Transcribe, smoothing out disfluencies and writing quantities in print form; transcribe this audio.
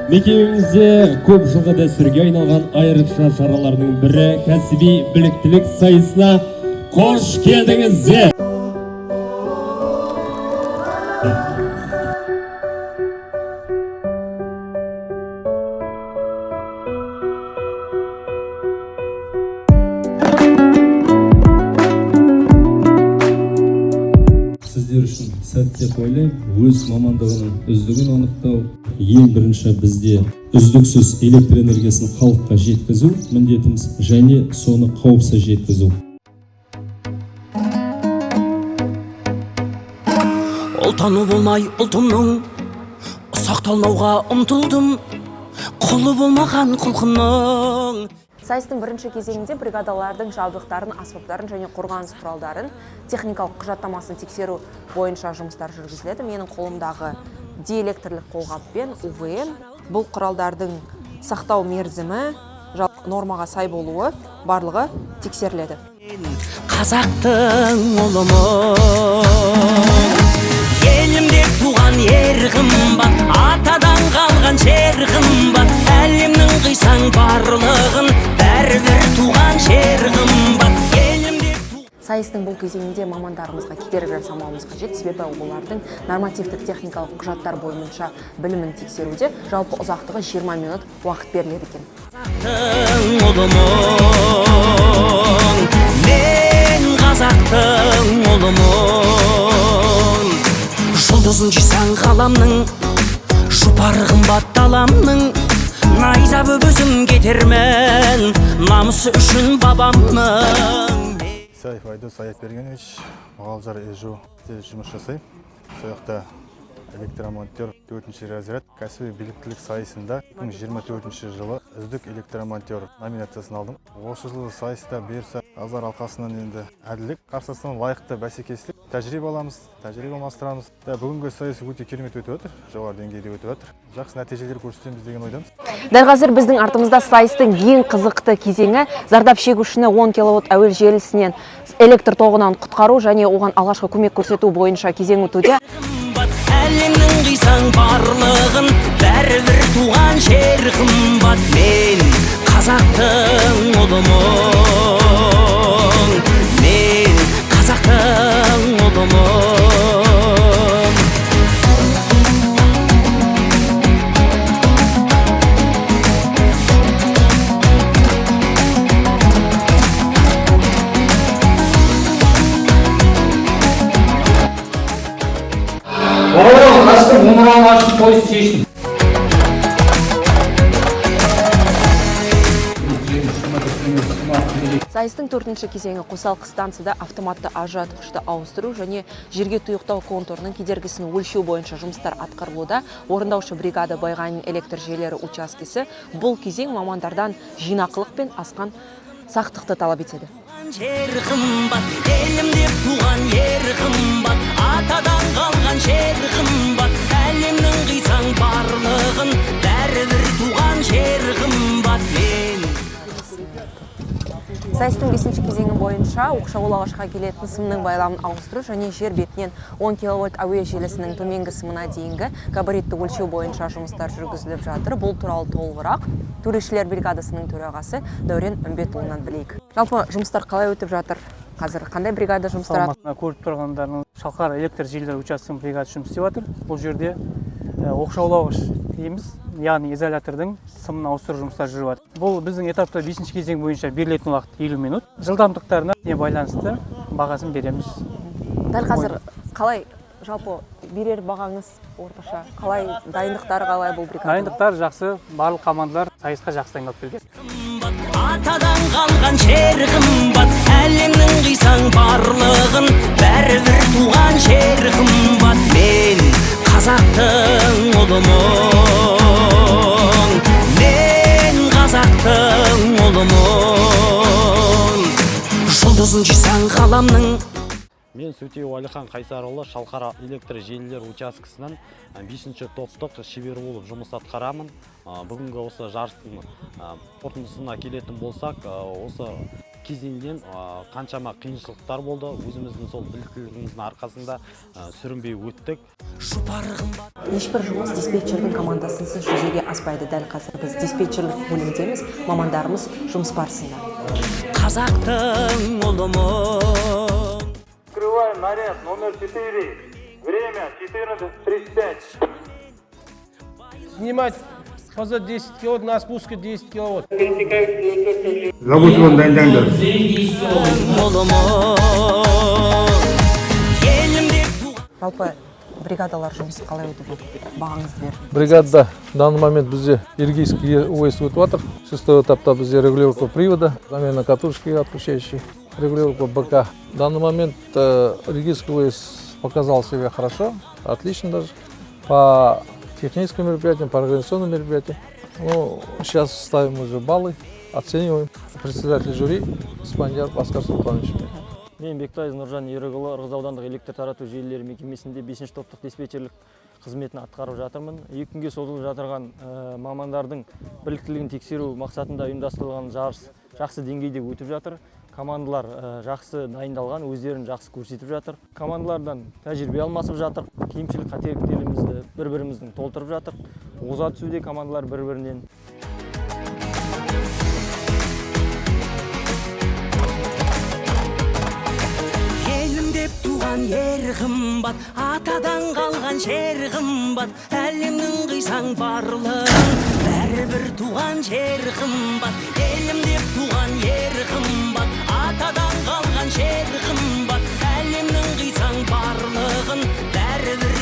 Мекемемізде көп жылғы дәстүрге айналған айрықша шаралардың бірі кәсіби біліктілік сайысына қош келдіңіздер! Сіздер үшін сәт деп ойлаймын. Өз мамандығының үздігін анықтау. Ең бірінші бізде үздіксіз электр энергиясын халыққа жеткізу міндетіміз және соны қауіпсіз жеткізу. Ұлтаны болмай ұлтымның, ұсақталмауға ұмтылдым, құлы болмаған құлқынның. Сайыстың бірінші кезеңінде бригадалардың жабдықтарын, аспаптарын және қорғаныс құралдарын техникалық құжаттамасын тексеру бойынша жұмыстар жүргізіледі. Менің қолымдағы диэлектрлік қолғап пен УВН, бұл құралдардың сақтау мерзімі, нормаға сай болуы барлығы тексеріледі. Қазақтың ұлымын. Елімде туған ер қымбат, атадан қалған жер қымбат, әлемнің қисаң барлығын, бәрібір туған жер қымбат. Елімде. Сайыстың бұл кезеңінде мамандарымызға кедергі жасамауымыз қажет, себебі олардың нормативтік техникалық құжаттар бойынша білімін тексеруде жалпы ұзақтығы 20 минут уақыт беріледі екен. Қазақтың ұлымын, мен қазақтың ұлымын. Жұлдызын жисаң ғаламның, жұпары қымбат даламның, найза боп өзім кетермін намысы үшін бабамның. Исаев Айдос Аяпбергенович, Мұғалжар ЭЖО жұмыс жасаймын. Сол жақта электромонтер 4 разряд. Кәсіби біліктілік сайысында 2024 жылы үздік электромонтер номинациясын алдым. Осы жылы сайыста бұйырса қазылар алқасынан енді әділдік, қарсыластан лайықты бәсекелестік, тәжірибе аламыз, тәжірибе алмастырамыз. Да, бүгінгі сайыс өте керемет өтіп жатыр, жоғары деңгейде өтіп жатыр. Жақсы нәтижелер көрсетеміз деген ойдамыз. Дәл қазір біздің артымызда сайыстың ең қызықты кезеңі: зардап шегушіні 10 киловатт әуе желісінен электр тоғынан құтқару және оған алғашқы көмек көрсету бойынша кезең өтуде. Қымбат, әлемнің қисаң барлығын, бәрібір туған жер қымбат. Мен қазақтың ұлымын, мен қазақтың ұлымын. Омырауын аштым, омырауын аштым, пояс шештім. Сайыстың төртінші кезеңі қосалқы станцияда автоматты ажыратқышты ауыстыру және жерге тұйықтау контурының кедергісін өлшеу бойынша жұмыстар атқарылуда. Орындаушы бригада Байғанин электр желілері учаскесі. Бұл кезең мамандардан жинақылық пен асқан сақтықты талап етеді. Жер қымбат, елім деп туған ер қымбат, атадан қалған жер қымбат, әлемнің қисаң барлығын, бәрібір туған жер қымбат. Мен Сайыстың бесінші кезеңі бойынша оқшаулағышқа келетін сымның байламын ауыстыру және жер бетінен 10 киловольт әуе желісінің төменгі сымына дейінгі габаритті өлшеу бойынша жұмыстар жүргізіліп жатыр. Бұл туралы толығырақ төрешілер бригадасының төрағасы Дәурен Үмбетұлынан білейік. Жалпы жұмыстар қалай өтіп жатыр? Қазір қандай бригада жұмыстар Мына көріп тұрғандарыңыз, Шалқар электр желілері учаскесінің бригадасы жұмыс істеп жатыр. Бұл жерде оқшаулағыш дейміз, яғни изолятордың сымын ауыстыру жұмыстары жүріп жатыр. Бұл біздің этапта бесінші кезең бойынша берілетін уақыт 50 минут. Жылдамдықтарына байланысты бағасын береміз. Дәл қазір қалай, жалпы берер бағаңыз орташа қалай, дайындықтары қалай бұл бригаданың? Дайындықтар жақсы, барлық командалар сайысқа жақсы дайындалып келген. Қымбат, атадан қалған жер қымбат, әлемнің қисаң барлығын, бәрібір туған жер қымбат. Мен қазақтың ұлымын, мен қазақтың ұлымын. Жұлдызын жисаң ғаламның. Мен Сүтеу Әлихан Қайсарұлы, Шалқар электр желілер учаскесінің бесінші топтық шебері болып жұмыс атқарамын. Бүгінгі осы жарыстың қорытындысына келетін болсақ, осы Кезеңнен қаншама қиыншылықтар болды, өзіміздің сол біліктілігіміздің арқасында сүрінбей өттік. Жұпар қымбат. Ешбір жұмыс диспетчердің командасынсыз жүзеге аспайды. Дәл қазір біз диспетчерлік бөлімдеміз, мамандарымыз жұмыс барысында. Қазақтың ұлымын. Открываем наряд номер 4. Время 14:35. Снимать поза 10 киловатт, на спуске 10 киловатт. Рабочий дайындаңдар. Ұлымын, елім деп туған. Жалпы, бригадалар жұмысы қалай өтіп жатыр? Бағаңызды беріңіз. Бригада в данный момент бізде Иргизский УЭС өтіп жатыр. Шестой этапта бізде регулировка привода, замена катушки отключающей, регулировка БК. В данный момент Иргизский УЭС показал себя хорошо, отлично даже. По техническим мероприятиям, по организационным мероприятиям. Ну, сейчас ставим уже баллы, оцениваем. Председатель жюри Спандияр Аскар Султанович. Мен, Бектаев Нұржан Ерікұлы, Ырғыз аудандық электр тарату желілері мекемесінде бесінші топтық диспетчерлік қызметін атқарып жатырмын. 2 күнге созылып жатырған мамандардың біліктілігін тексеру мақсатында ұйымдастырылған жарыс жақсы деңгейде өтіп жатыр. Командалар жақсы дайындалған, өздерін жақсы көрсетіп жатыр. Командалардан тәжірибе алмасып жатыр, кемшілік қателіктерімізді бір біріміздің толтырып жатыр, оза түсуде командалар бір бірінен. Елім деп туған ер қымбат, атадан қалған жер қымбат. Әлемнің қисаң барлығын, бәрібір туған жер қымбат. Елім деп туған ер қымбат, атадан қалған жер қымбат. Әлемнің қисаң барлығын, бәрібір.